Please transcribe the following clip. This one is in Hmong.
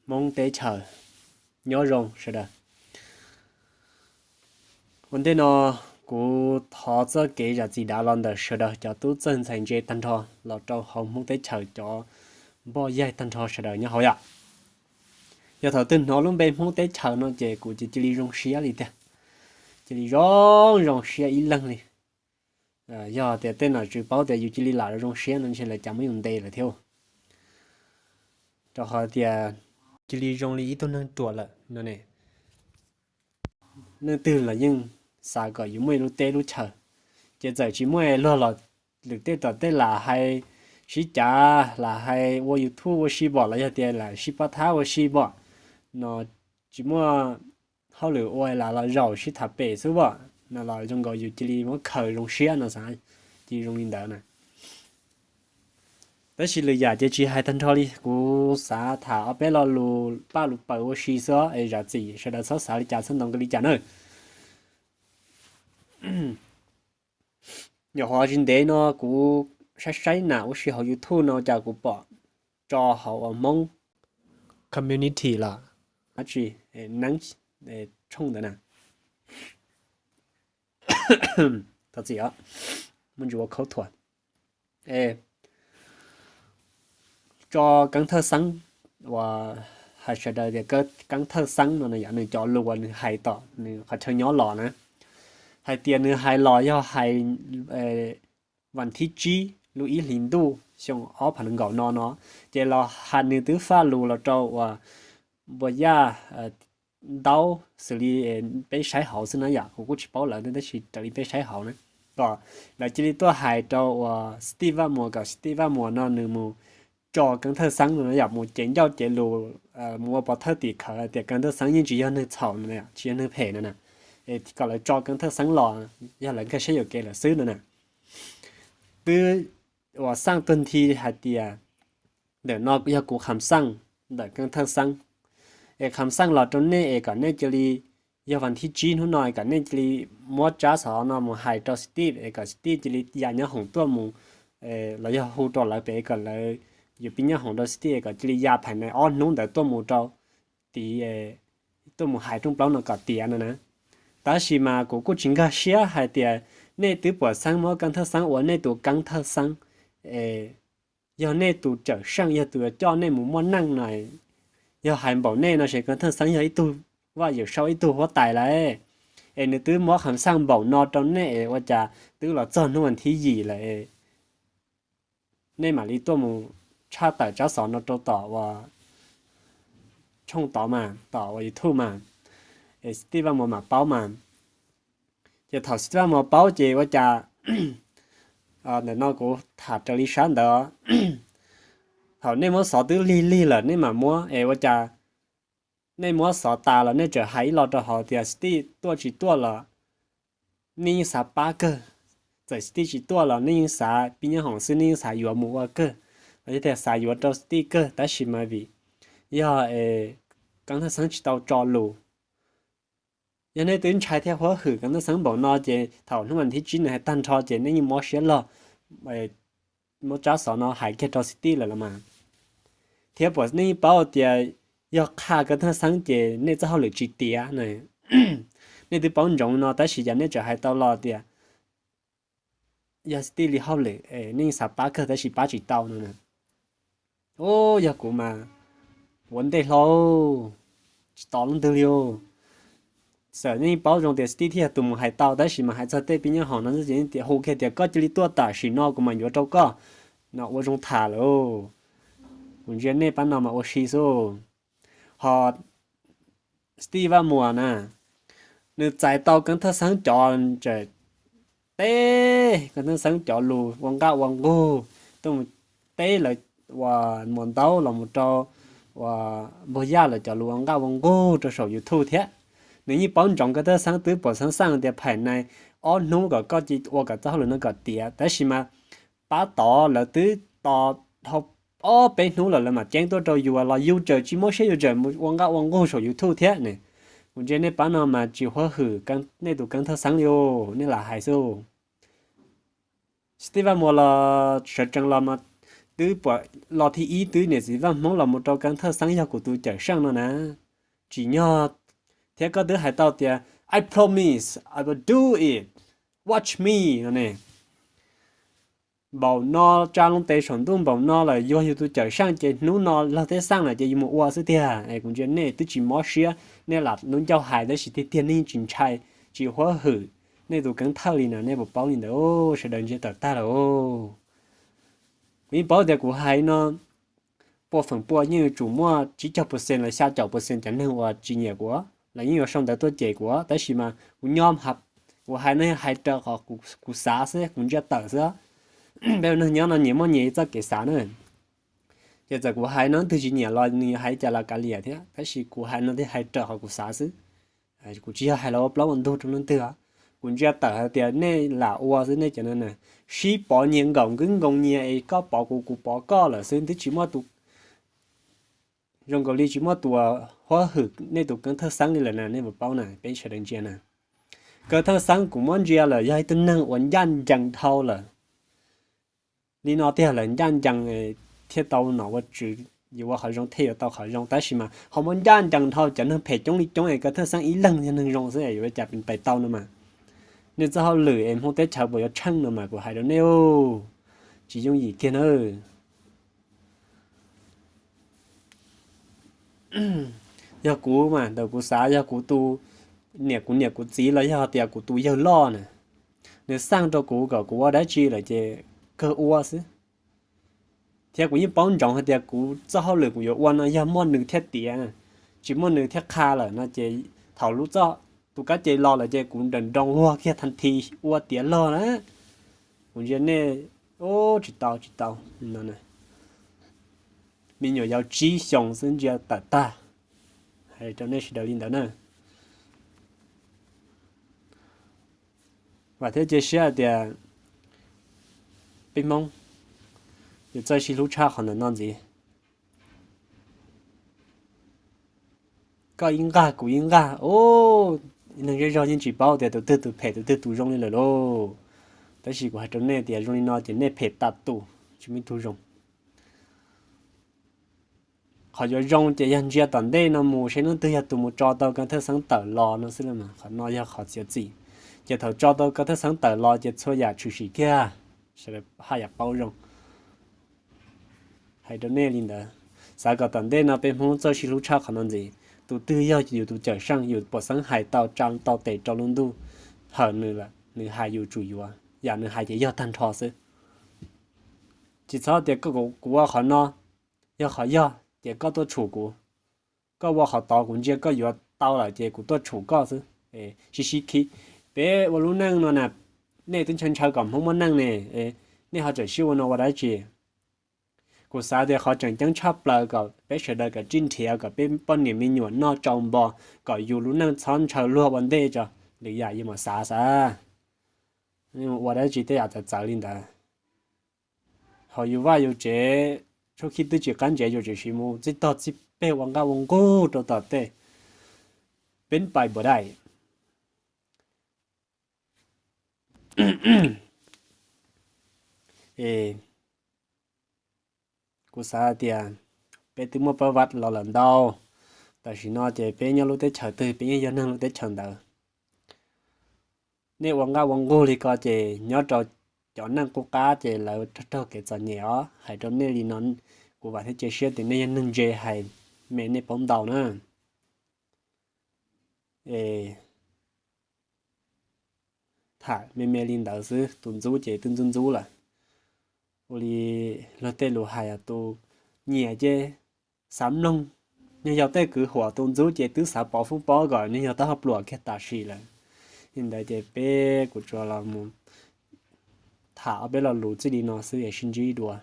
Hmoob teb chaws, nyob zoo sawv daws. Ua ntej no kuv thov txoj kev zam txim dav los ntawm sawv daws cov tub txawg ntxhais ntse tag nrho los rau hauv Hmoob teb chaws cov npoj yaig tag nrho sawv daws nyob hauv yom. Yog thaum twg hnov lub npe Hmoob teb chaws no ces kuv ces cia li zoo siab li tiag, cia li zoo zoo siab ib leeg li. Yog tias tej nom tswv paub tias yus cia li lam zoo siab no ntshe lawv cas muab yus ntes lawm thiab. Rau qhov tias cia li zoo li ib tug neeg ruam lawm no ne. Leej twg los yeej xav kom yus muaj ib lub teb lub chaw, ces txawm tsis muaj luag los lwm tej tom tej lam hais sib cav, lam hais ua YouTube ua si pom los yog tias lam sib pab thab ua si pom no, tsis muaj hauj lwm ua lam los zaum sib tham pem xwb pom no los zoo nkaus yus cia li muab khaws zoo siab no xav, cia li zoo li ntawd na. Tab sis lwm yam ces tsis hais tag nrho li, kuv xav tham ob peb lo lus paj lus pawg ua si xwb es zam txim sawv daws txhob xav li cas txhob ntaus nkaus li cas na. Nyuam qhuav tsis ntev no kuv saib saib nam ua si hauv YouTube no cas kuv pom tso hauv uas Hmoob community los dab tsi, neeb tshooj ntawd na. Thov txim os, muaj ntsis ua khaub thuas. Tso Keeb Thawj Xeeb uas hais sawv daws tias Keeb Thawj Xeeb no yog nws cov lus uas nws hais tom nws qhov chaw nyob los na, hais tias nws hais los yog hais vas thib tsib lub ib hlis ntuj xyoo ob phav nees nkaum no no, ces los hais nws twb faj lus los rau uas Npua Yaj Ntaub xws li peb saib hauv xwb na yom, kuv kuj tsis paub lawv tab sis raws li peb saib hauv na, kom lawv cia li tuaj hais rau uas Steve Vaj Muas kom Steve Vaj Muas no nws mus tso Keeb Thawj Xeeb no yom, mus cev ncauj cev lus, mus ua pov thawj tim khawv tias Keeb Thawj Xeeb yeej tsis yog neeg txhaum no, tsis yog neeg phem no na, es kom lawv tso Keeb Thawj Xeeb los, yog lawv nkag siab yuam kev lawm xwb no na. Twb uas xaj tuag nthi hais tias ntawm no yog kuv kham xaj ntawm Keeb Thawj Xeeb, es kham xaj los rau nej es kom nej cia li, yog vas thib tsib hnub no es kom nej cia li muab tsab xov no mus hais rau Steve es kom Steve cia li ya nyob hoom tuaj mus, los yog hu rau lawv pem kom lawv yuav pib nyob hoom rau Steve es kom cia li ya phais nais ob hnub ntawd tuaj mus rau tid, tuaj mus hais rooj plaub no kom tiav no na. Tab sis mas kuv kuj tsis nkag siab hais tias nej twb puas xeeb muab Keeb Thawj Xeeb ua nej tus Keeb Thawj Xeeb, es yog nej tus cawm seej yog tus yuav coj nej mus muaj neej no, yog hais npaum nej no ces Keeb Thawj Xeeb yog ib tug Vaj Yawm Saub ib tug huab tais lawm, es nws twb muab kham xaj npaum no rau nej es ua cas twb los txog hnub vas thib yim lawm, nej mam li tuaj mus tshaj tawm tsab xov no rau tom uas tshooj tod mas, tom uas YouTube mas, es Steve Vaj Muas mam paub mas. Ces thaum Steve Vaj Muas paub ces ua cas, ntawm no kuv tham raws li sab ntawd, thaum nej muab xov twb lig lig lawm nej mam muab es ua cas nej muab xov tas los nej tseem hais ib lo rau hauv tias Steve tuaj tsis tuaj los nej yeej xav pab kawg, txawm Steve tsis tuaj los nej yeej xav pib nyob hoom xwb nej yeej xav yuav mus ua kawg, los yog tias xav yuav rau Steve kawg tab sis mas vim yog Keeb Thawj Xeeb tsis tau tso lus. Yog nej twb ntshai thiab huab hwm Keeb Thawj Xeeb npaum no ces thaum hnub vas thib tsib nws hais tag nrho ces nej yeej mob siab log muab tsab xov no hais kiag rau Steve lawm los mas. Thiab puas nej yeej paub tias yog qha Keeb Thawj Xeeb ces nej txoj hauj lwm tsis tiav na. Nej twb paub ntsoov no tab sis yog nej tseem hais tau los tias yog Steve li hauj lwm es nej yeej xav pab kawg tab sis pab tsis tau no na. Ub, yog kuv mas ua ntej hlo, tsis tos leej twg li. Txawm nej yeej paub zoo tias Steve thiaj yog tus mus hais tau tab sis mas hais txog tej pib nyob hoom no xwb ces yeej tias hu kiag tias koj cia li tuaj tam sim no kuv mam yuav rau koj no ua zoo tham lawm. Kuv ntsia nej pab no mas ua si xwb. Ho Steve Vaj Muas na, nws txais tau Keeb Thawj Xeeb cov, teb Keeb Thawj Xeeb cov lus ua nqaj ua nqug tuaj mus teb lawv uas Muas Ntaub los mus rau uas Npug Yaj lawv cov lus ua nqaj ua nqug rau saum YouTube thiab. Nws yeej paub ntsoov Keeb Thawj Xeeb twb puas xeeb xaj tias phais nais ob hnub kom koj cia ua kom txoj hauj lwm no kom tiav tab sis mas pab tod lawv twb tos dhau ob peb hnub lawm lawv mam ceeb tuaj rau yus los yus tseem tsis mob siab yus tseem mus ua nqaj ua nqug saum YouTube thiab ne. Kuv ntsia nej pab no mas tsis huab hwm nej tus Keeb Thawj Xeeb li, nej lam hais xwb. Steve Vaj Muas los sawv tsees los mas twb pom los thib ib twb niam txiv Vaj Hmoob los mus rau Kab Thawj Xeeb yog kuv tus cawm seej no na. Tsim nyog thiab koj twb hais tau tias I promise I will do it, watch me no ne. Npaum no, tsa loo tes saum ntuj npaum no lawm, yog yus tus cawm seej ces hnub no laug teb xaj lawm ces yus mus ua xwb tiag. Es kuv ntsia nej twb tsis mob siab, nej lam lub ncauj hais tab sis tiag tiag nej yeej tsis ntshai, tsis huab hwm nej tus keeb thawj li na, nej puas paub li ntawd? Sawv daws ntsia tawm tag lawm. Kuv yeej paub tias kuv hais no pua feem pua yeej yuav tsum muaj tsib caug percent los xya caum percent cov neeg uas tsis nyiam kuv, lawv yeej yuav sau ntawv tuaj cem kuv, tab sis mas kuv nyob, kuv hais no yog hais raws qhov kuv xav xwb, kuv ntsia tawm xwb. Peb ua neeg nyob no nyias muaj nyias txoj kev xav na. Ces txawm kuv hais no twg tsis nyiam los nws hais cas los kav liam thiab, tab sis kuv hais no twg hais raws qhov kuv xav xwb. Kuv tsis yog hais los ua plaub ua ntug rau leej twg. Kuv ntsia tawm hais tias nej lam ua xwb, nej cov no na, sib pov nyias nkaum nkwb nkoos nyias es koj pov kuv kuv pov koj lawm xwb, twb tsis muaj tus, zoo nkaus li tsis muaj tus huab hwm nej tus Kab Thawj Xeeb li lawm na, nej puas paub na, peb sawv daws ntsia na. Kab Thawj Xeeb kuv muab ntsia lawm yog ib tug neeg uas ncaj ncees dhau lawm. Li no tiag lawm ncaj ncees thiaj tau nom ua tswv, yuav ua qhov zoo thiaj yuav tau qhov zoo, tab sis mas ho muab ncaj ncees dhau cov neeg phem coob li coob es Kab Thawj Xeeb ib leeg yog neeg zoo xwb es yuav ua cas pais tau no mas. Nej txoj hauj lwm es Hmoob teb chaws puas yuav tsheej no mas kuv hais rau nej, tsis yooj yim kiag na. Yog kuv mas ntawm kuv xav yog kuv tus niam, kuv niam kuv txiv los yog tias kuv tus yawg loj na, nws xaj rau kuv kom kuv ua dab tsi lawm ces kawg ua xwb. Thiab kuv yeej paub ntsoov hais tias kuv txoj hauj lwm kuv yuav ua no yog muaj nws thiaj tiav, tsis muaj nws thiaj qha lawm no ces thaum lub txoj tus kab ce los lawm ces kuv nrawm nroos luag kiag thas thi ua tiav log na. Kuv ntsia nej, tsis tau tsis tau no. Me nyuam yaus tsib xyoos xwb ntsia tawm tag. Hais rau nej sawv daws li ntawd na. Vam thiab cia siab hais tias peb Hmoob yuav txawj sib hlub tshaj qhov ntawm no ntxiv. Koj ib nqag kuv ib nqag, neeg zej zog yeej tsis paub tias tus twg tus phem tus twg tus zoo li lawm lauj. Tab sis kuv hais rau nej tias zoo li no ces nej phem tas tus, tsis muaj ib tug zoo. Qhov yuav zoo ces yog ntsia tom ntej no mus seb leej twg yog tus mus tso tau Kab Thawj Xeeb tawm los no xwb, qhov no yog qhov txiav txim. Ces thaum tso tau Kab Thawj Xeeb tawm los ces txhua yam tshwm sim kiag, sawv daws haj yam paub zoo. Hais rau nej li ntawd, xav kom tom ntej no peb Hmoob txawj sib hlub tshaj qhov no ntxiv. Tus twg yog yus tus cawm seej, yus puas xeeb hais tau tsa tau tes rau lub ntuj, hawm nws lawm nws hais yus tsum yuav, yam nws hais ces yog tag nrho xwb. Tsis txhob tias kuv ua qhov no yog qhov yog ces koj tuaj tshum kuv, koj ua qhov tod kuv ntsia koj yuav tau lawm ces kuv tuaj tshum koj xwb. Sib sib khi, peb ua lub neej no na, nej twb ntshaw ntshaw kom Hmoob muaj neej ne, nej ho tseem sib ua no ua dab tsi? Kuv xav tias qhov tseem ceeb tshaj plaws kom peb sawv daws kom tsij nrhiav kom peb poj niam me nyuam noj tsau npo, kom yus lub neej txhob ntshaw luag ua ntej tso, lwm yam yus mam xav xav. Ua dab tsi tej yam txawv txawv li ntawd. Hauv yus vaj yus tsev, tshuab khib twb tsis qab ntsev yus tseem mus txij tog txij peg ua nqaj ua nqug rau tom tej, peb pais npaum dais. Kuv xav tias peb twb muaj pab vaj los lawm ntau, tam sim no ces peb nyob lub teb chaws twg peb yeej yog neeg lub teb chaws ntawd. Nej ua nqaj ua nqug li ko ces nyob rau cov neej qub qab ces lawv raug kev txom nyem os. Hais rau nej li no, kuv vam thiab cia siab tias nej yog neeg ntse hais me nej paub ntau na. Tham me me li ntawd xwb, tus ntxub ces twb ntxub ntxub lawm. Ua li luag tej lus hais, tus nyiam ces xav mloog, nyob yog tej kwv huam, tus ntxub ces twb xav pov foob pob kom nws yog taub hau pluam kiag tam sim lawm. Li ntawd ces peb kuv tsuas los mus tham ob peb lo lus txij li no xwb es sib ntsib dua.